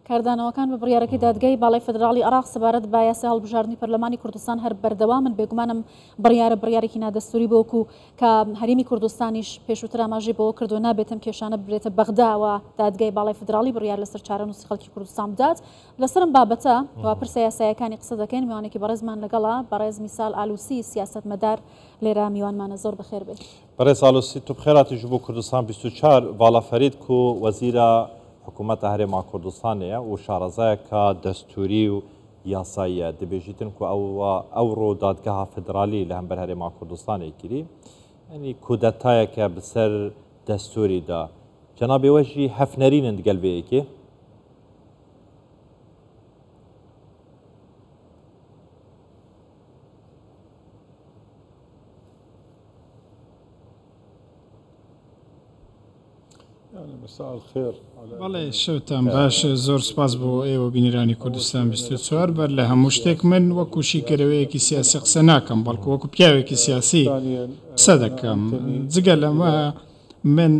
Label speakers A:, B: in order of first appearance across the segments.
A: کاردانەوەکان بە بڕیارەکەی دادگای باڵای فیدراڵی عێراق سەبارەت بە یاسای هەڵبژاردنی پەرلەمانی کوردستان هەر بەردەوامن، بێگومانم بڕیارە بڕیارێکی نادەستوری بۆ وەکو کە هەرێمی کوردستانیش پێشووتر ئاماژەی بەوە کردووە نابێت ئەم کێشانە ببرێتە بەغدا و دادگای باڵای فیدراڵی بڕیار لەسەر چارەنووسی خەڵکی کوردستان بدات. لەسەر ئەم بابەتە و پرسە یاساییەکانی قسە دەکەین، میوانێکی بەڕێزمان لەگەڵە، بەڕێز میسال ئالوسی سیاسەتمەدار لێرە میوانمانە، زۆر بەخێر بێی.
B: بەڕێز ئالوسی تو بخێراتی ژ بۆ کوردستان 24 ڤالا فەرید کو وەزیرە حکوومەتە هەرێما کوردستانێ و شارەزایەکا دەستووری و یاساییە دبێژیتن کو ئەوە ئەوڕۆ دادگەها فدرالی لە هەمبەر هەرێما کوردستانێ کری یانی کودەتایەکە بسەر دەستووری دا جەنابێ وە ژی هەفنەرینن دگەل ڤێ یەکێ؟
C: بەڵێ شەوتان باش زۆر سپاس بۆ ئێوە بینەرانی کوردستان 24 بەر لە هەموو شتێک من وەکو شیکەرەوەیەکی سیاسی قسە ناکەم بەڵکو وەکو پیاوێکی سیاسی قسە دەکەم جگە لەمە من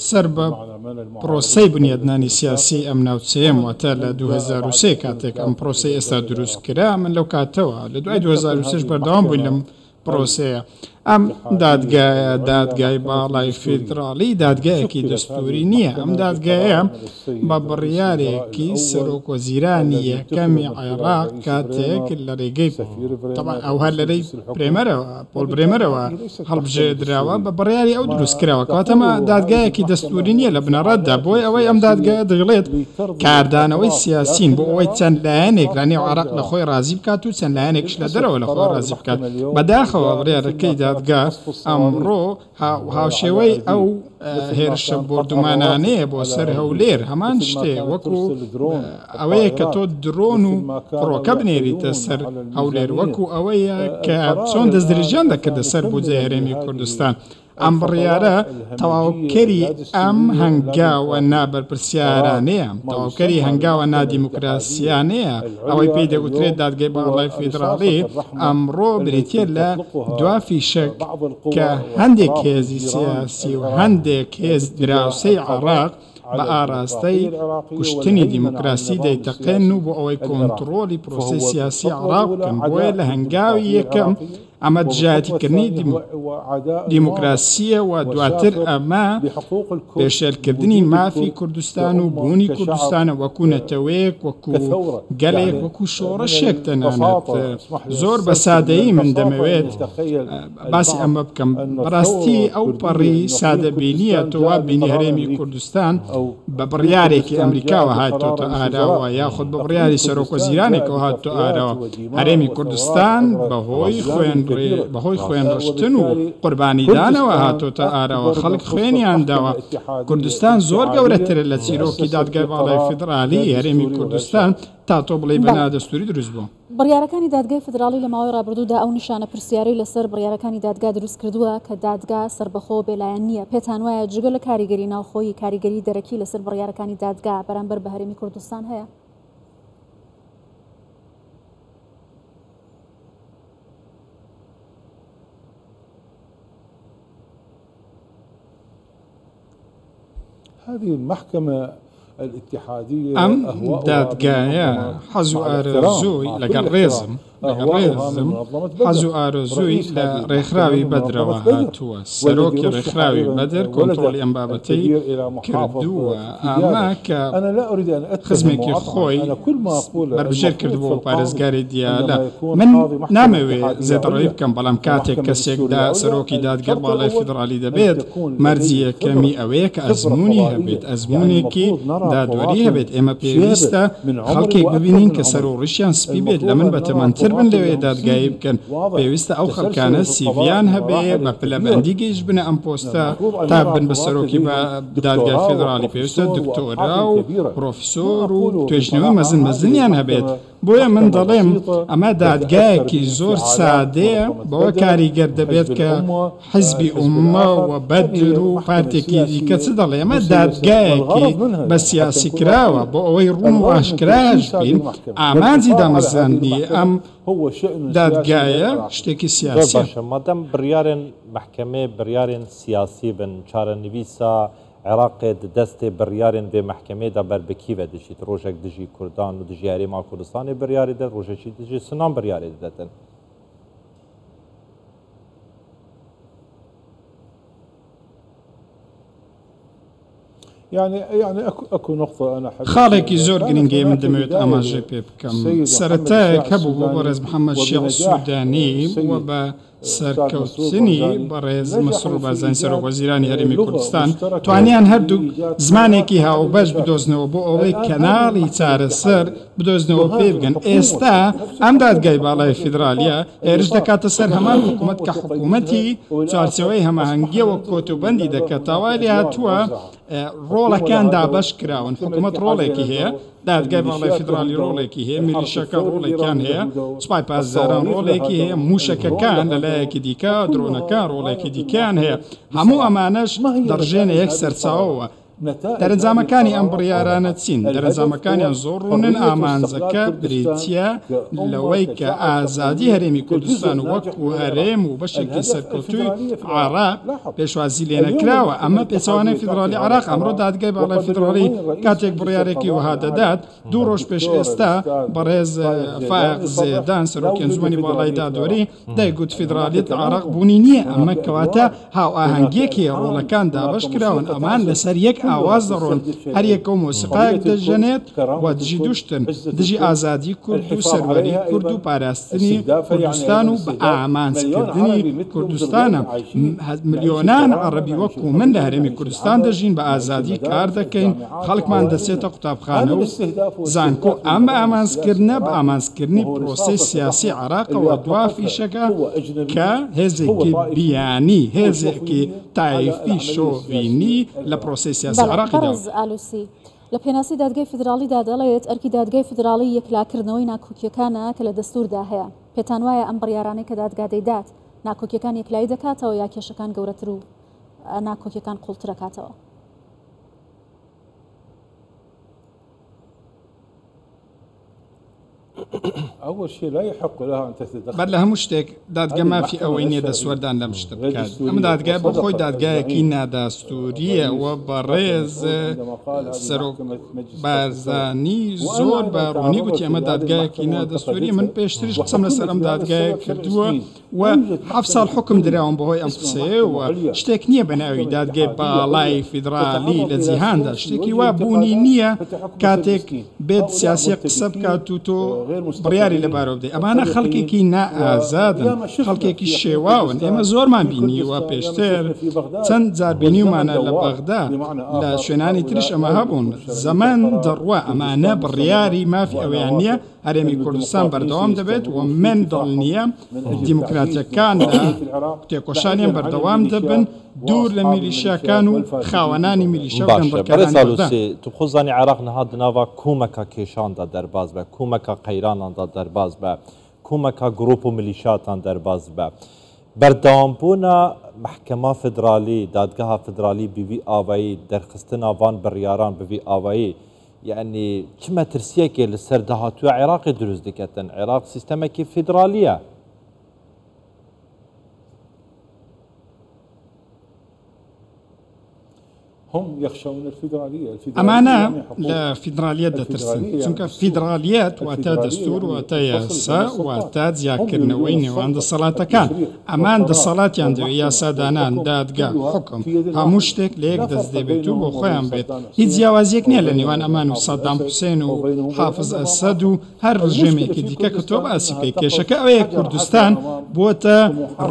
C: سەر بە پرۆسەی بنیادنانی سیاسی ئەم ناوچەیەم واتە لە 2023 کاتێک ئەم پرۆسەی ئێستا دروست کرا من لەو کاتەوە لە دوای 2023 بەردەوام بووین لەم پرۆسەیە. ئەم دادگایە، دادگای باڵای فیدراڵی، دادگایەکی دەستووری نییە. ئەم دادگایە بە بڕیارێکی سەرۆکوەزیرانی یەکەمی عێراق کاتێک لە رێگەی تەبعەن ئەو هەر لە رێی برێمەرەوە، پۆڵ برێمەرەوە هەڵبژێردراوە، بە بڕیاری ئەو دروست کراوە. کەواتە ئەمە دادگایەکی دەستووری نییە لە بنەڕەتدا. بۆیە ئەوەی ئەم دادگایە دەیڵێت کاردانەوەی سیاسین بۆ ئەوەی چەند لایەنێک لە نێو عێراق لە خۆی رازی بکات و چەند لایەنێکیش لە دەرەوە لە خۆی رازی بکات. بەداخەوە بڕیارەکەی دادگا ئەمڕۆ هاوشێوەی ئەو هێرشە بۆردومانانەیە بۆ سەر هەولێر، هەمان شتێ وەکو ئەوەیە کە تۆ درۆن و فڕۆکە بنێریتە سەر هەولێر، وەکو ئەوەیە کە چۆن دەستدرێژیان دەکردە سەر بودجەی هەرێمی کوردستان. ئەم بڕیارە تەواوکەری ئەم هەنگاوە نابەرپرسیارانەیە، تەواوکەری هەنگاوە نادیموکراسیانەیە، ئەوەی پێی دەگوترێت دادگای باڵای فیدراڵی ئەمڕۆ بریتییە لە دوا فیشەک کە هەندێک هێزی سیاسی و هەندێک هێز دراوسێی عێراق بە ئاراستەی کوشتنی دیموکراسی دەیتەقێنن و بۆ ئەوەی کۆنتڕۆڵی پرۆسەی سیاسی عێراق بکەن، بۆیە لە هەنگاوی یەکەم ئەمە دژایەتیکردنی دیموکراسییە و دواتر ئەمە پێشێلکردنی مافی کوردستان و بوونی کوردستانە وەکو نەتەوەیەک، وەکو گەلێک، وەکو شۆڕشێک تەنانەت. زۆر بە سادەیی من دەمەوێت باسی ئەمە بکەم. بەڕاستی ئەوپەڕی سادەبینییە تۆ وا بینی هەرێمی کوردستان بە بڕیارێکی ئەمریکاوە هاتۆتە ئاراوە یاخود بە بڕیاری سەرۆکوەزیرانێکەوە هاتۆتە ئاراوە. هەرێمی کوردستان بەهۆی بەهۆی خوێنڕشتن و قوربانیدانەوە هاتۆتە ئاراوە، خەڵک خوێنیان داوە، کوردستان زۆر گەورەترە لە چیرۆکی دادگای باڵای فیدڕالی هەرێمی کوردستان تا تۆ بڵێی بە نادەستوری دروست بووە.
A: بڕیارەکانی دادگای فیدراڵی لە ماوەی ڕابردوودا ئەو نیشانە پرسیارەی لەسەر بڕیارەکانی دادگا دروست کردووە کە دادگا سەربەخۆ و بێلایەن نییە، پێتان وایە جگە لە کاریگەری ناوخۆیی، کاریگەری دەرەکی لەسەر بڕیارەکانی دادگا بەرامبەر بە هەرێمی کوردستان هەیە؟
C: ئەم دادگایە حەز و ئارەزووی لەگەڵ ڕێزم لەگەڵ ڕێزم حەز و ئارەزووی لە ڕێکخراوی بەدرەوە هاتووە، سەرۆکی ڕێکخراوی بەدر کۆنترۆڵی ئەم بابەتەی کردووە، ئەمە کە خزمێکی خۆی بەربژێر کردبوو بۆ پارێزگاری دیالە، من نامەوێ زێدەڕەوی بکەم، بەڵام کاتێک کەسێک سەرۆکی دادگای باڵای فیدڕالی دەبێت، مەرجی یەکەمی ئەوەیە کە ئەزموونی هەبێت، ئەزموونێکی دادوەری هەبێت، ئێمە پێویستە خەڵکێک ببینین کە سەر و ڕیشیان سپی بێت، لە من بەتەمەنتر بن لەوێ دادگایی بکەن، پێویستە ئەو خەڵکانە سیڤیان هەبێ بە پلەبەندی گەیشتبنە ئەم پۆستە تا ببن بە سەرۆکی دادگای فیدڕاڵی، پێویستە دکتۆرا و پرۆفیسۆر و توێژینەوەی مەزن مەزنیان هەبێت، بۆیە من دەڵێم ئەمە دادگایەکی زۆر سادەیە بەوە کاریگەر دەبێت کە حزبی ئوممە و بەدر و پارتێکی دیکە چ دەڵێ، ئەمە دادگایەکی بە سیاسی کراوە بۆ ئەوەی ڕوون و ئاشکراش بین ئامانجی دامەزراندنی ئەم دادگایە شتێکی
B: زۆر
C: سیاسیە.
B: باشە مادام بڕیارێن مەحکەمێ بڕیارێن سیاسی بن چارەنویسا عێراقێ د دەستێ بڕیارێن ڤێ مەحکەمێ دا بەر بە کی ڤە دچیت؟ ڕۆژەک دژی کوردان و دژی هەرێما کوردستانێ بڕیارێ دەت، ڕۆژەکی دژی سوننان بڕیارێ ددەتن.
C: خاڵێکی زۆر گرنگ هەیە من دەمەوێت ئاماژەی پێ بکەم، سەرەتایەک هەبوو بۆ بەڕێز محەممەد شیاع سوودانی و بە سەرکەوتنی بەڕێز مەسرور بارزانی سەرۆک وەزیرانی هەرێمی کوردستان توانیان هەردووک زمانێکی هاوبەش بدۆزنەوە بۆ ئەوەی کەناڵی چارەسەر بدۆزنەوە پێی بگەن. ئێستا ئەم دادگای باڵای فیدرالیە هێرش دەکاتە سەر هەمان حکوومەت کە حکوومەتی چوارچێوەی هەماهەنگییەوە کۆتوبەندی دەکات تا وای لێهاتووە ڕۆڵەکان دابەش کراون، حکوومەت ڕۆڵێکی هەیە، دادگای باڵای فیدراڵی ڕۆڵێکی هەیە، میلیشیاکان ڕۆڵێکیان هەیە، سوپای پاسداران ڕۆڵێکی هەیە، مووشەکەکان لە لایەکی دیکە، درۆنەکان ڕۆڵێکی دیکەیان هەیە، هەموو ئەمانەش دەڕژێنە یەک سەرچاوەوە. دەرەنجامەکانی ئەم بڕیارانە چین؟ دەرەنجامەکانیان زۆر ڕوونن، ئامانجەکە بریتییە لەوەی کە ئازادی هەرێمی کوردستان وەکو هەرێم و بەشێکی سەرکەوتووی عێراق پێشوازی لێنەکراوە، ئەمە پێچەوانەی فیدراڵی عێراق، ئەمڕۆ دادگای باڵای فیدراڵی کاتێک بڕیارێکی وەها دەدات، دوو ڕۆژ پێش ئێستا بەڕێز فایەق زێدان سەرۆکی ئەنجومەنی باڵای دادوەری دەیگوت فیدراڵیەت لە عێراق بوونی نییە، ئەمە کەواتە هاوئاهەنگییەک هەیە، ڕۆڵەکان دابەش کراون، ئەمان لەسەر یەک ئاواز دەڕۆن، هەریەکە و مۆسیقایەک دەژەنێت و دژی دوو شتن، دژی ئازادی کورد و سەروەری کورد و پاراستنی کوردستان و بە ئامانجکردنی کوردستانە. ملیۆنان عەڕەبی وەکو من لە هەرێمی کوردستان دەژین، بە ئازادی کار دەکەین، خەڵکمان دەچێتە قوتابخانە و زانکۆ، ئەم بەئامانجکردنە بەئامانجکردنی پرۆسەی سیاسی عێراقەوە دوا فیشەکە کە هێزێکی بیانی، هێزێکی تایفی شۆڤینی لە پرۆسەی سیاسی
A: بەڵێ
C: عێراقی داوە.
A: بەڕێز ئالوسی، لە پێناسی دادگای فیدراڵیدا دەڵێت، ئەرکی دادگای فیدراڵی یەکلاکردنەوەی ناکۆکییەکانە کە لە دەستووردا هەیە. پێتانوایە ئەم بڕیارانەی کە دادگا دەیدات ناکۆکییەکان یەکلایی دەکاتەوە یا کێشەکان گەورەتر و ناکۆکییەکان قووڵترەکاتەوە؟
C: بەر لە هەموو شتێک دادگە مافی ئەوەی نییە دەستوەردان لەم شتە بکات. ئەم دادگایە بۆ خۆی دادگایەکی ناداستوورییە و بەڕێز سەرۆک بارزانی زۆر بە ڕوونی گوتی ئەمە دادگایەکی نادەستوورییە. من پێشتریش قسەم لەسەر ئەم دادگایە کردووە و حەفت ساڵ حوکم دراوم بەهۆی ئەم قسەیەوە، شتێک نییە بە ناوی دادگای باڵای فیدرالی لە جیهاندا، شتێکی وا بوونی نییە کاتێک بێت سیاسیەک قسە بکات و تۆ بڕیاری لەبارەوە بدەیت، ئەمانە خەڵکێکی نائازادن، خەڵکێکی شێواون، ئێمە زۆرمان بینیوە پێشتر چەند جار بینیومانە لە بەغدا لە شوێنانی تریش ئەمە هەبوون، زەمەن دەڕوا ئەمانە بڕیاری مافی ئەوەیان نییە هەرێمی کوردستان بەردەوام دەبێت و من دڵنیام دیموکراتەکان لە تێکۆشانیان بەردەوام دەبن دوور لە میلیشیاکان و خاوەنانی میلیشیا و
B: باشە بەڕێز
C: گەندەڵکارانی بەغدا.
B: ئالوسی تو خۆ زانی عێراق نها دناڤا کومەکا کێشاندا دەرباز بە کومەکا قەیراناندا دەرباز بە کومەکا گروپ و ملیشاتان دەرباز بە بەردەوامبوونا مەحکەما فدرالی دادگەها فدرالی بی وی ئاوایی دەرخستنا ڤان بڕیاران بی وی ئاوایی یەعنی چ مەترسیەکێ لە سەر داهاتووە عێراقێ دروست دکەتن؟ عێراق سیستەمەکی فیدرالیە.
C: ئەمانە لە فیدرالیەت دەترسن، چونکە فیدرالیەت واتە دەستوور، واتە یاسا، واتە جیاکردنەوەی نێوان دەسەڵاتەکان. ئەمان دەسەڵاتیان دەوێت، یاسادانان، دادگا، حوکم، هەموو شتێک لە یەک دەست دەبێت و بۆ خۆیان بێت. هیچ جیاوازییەک نییە لە نێوان ئەمان و سەدام حوسێن و حافز ئەسەد و هەر ڕژێمێکی دیکە کە تۆ باسی بکەیت. کێشەکە ئەوەیە کوردستان بووەتە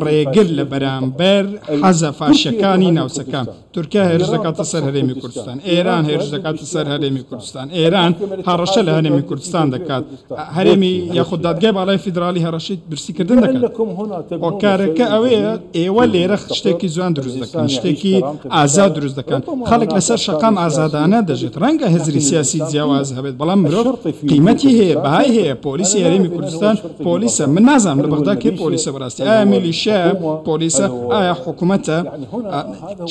C: ڕێگر لە بەرامبەر حەزە فاشیەکانی ناوچەکە. تورکیا هێرش دەکاتە سەر هەرێمی کوردستان، ئێران هێرش دەکاتە سەر هەرێمی کوردستان، ئێران هەڕەشە لە هەرێمی کوردستان دەکات، هەرێمی یاخود دادگای باڵای فیدراڵی هەڕەشەی برسیکردن دەکات. هۆکارەکە ئەوەیە ئێوە لێرە شتێکی جوان دروست دەکەن، شتێکی ئازاد دروست دەکەن، خەڵک لەسەر شەقام ئازادانە دەژێت، ڕەنگە هزری سیاسی جیاواز هەبێت، بەڵام مرۆڤ قیمەتی هەیە، بەهای هەیە. پۆلیسی هەرێمی کوردستان پۆلیسە، من نازانم لە بەغدا کێ پۆلیسە بەڕاستی، ئایا میلیشیایە پۆلیسە، ئایا حکومەتە؟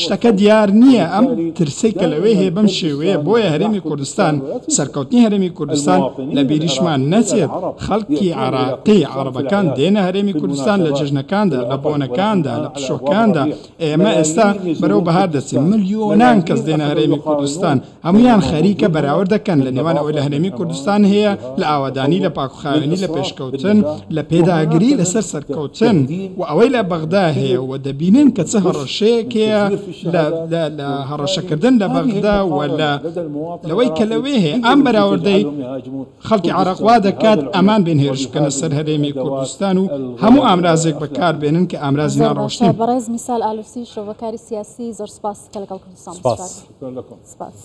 C: شتەکە دیار نییە. ئەم ترسەی کە لەوێ هەیە بەم شێوەیە، بۆیە هەرێمی کوردستان، سەرکەوتنی هەرێمی کوردستان لە بیریشمان نەچێت، خەڵکی عێراقی، عەڕەبەکان دێنە هەرێمی کوردستان لە جەژنەکاندا، لە بۆنەکاندا، لە پشووەکاندا، ئێمە ئێستا بەرەو بەهار دەچین، ملیۆنان کەس دێنە هەرێمی کوردستان، هەموویان خەریکە بەراورد دەکەن لە نێوان ئەوەی لە هەرێمی کوردستان هەیە لە ئاوەدانی، لە پاکوخاوێنی، لە پێشکەوتن، لە پێداگری لەسەر سەرکەوتن و ئەوەی لە بەغدا هەیە و دەبینن کە چ هەڕەشەیەک هەیە لە هەڕەشەکردن لە بەغدا و لەوەی کە لەوێ هەیە. ئەم بەراوردەی خەڵکی عێراق وا دەکات ئەمان بێن هێرش بکەنە سەر هەرێمی کوردستان و هەموو ئامرازێک بەکار بێنن کە ئامرازی
A: زۆر باشە
C: ناڕەوشتین.
A: بەڕێز میسال ئالوسی شرۆڤەکاری سیاسی زۆر سپاس کە لەگەڵ کوردستان
B: سپاس.
A: سپاس.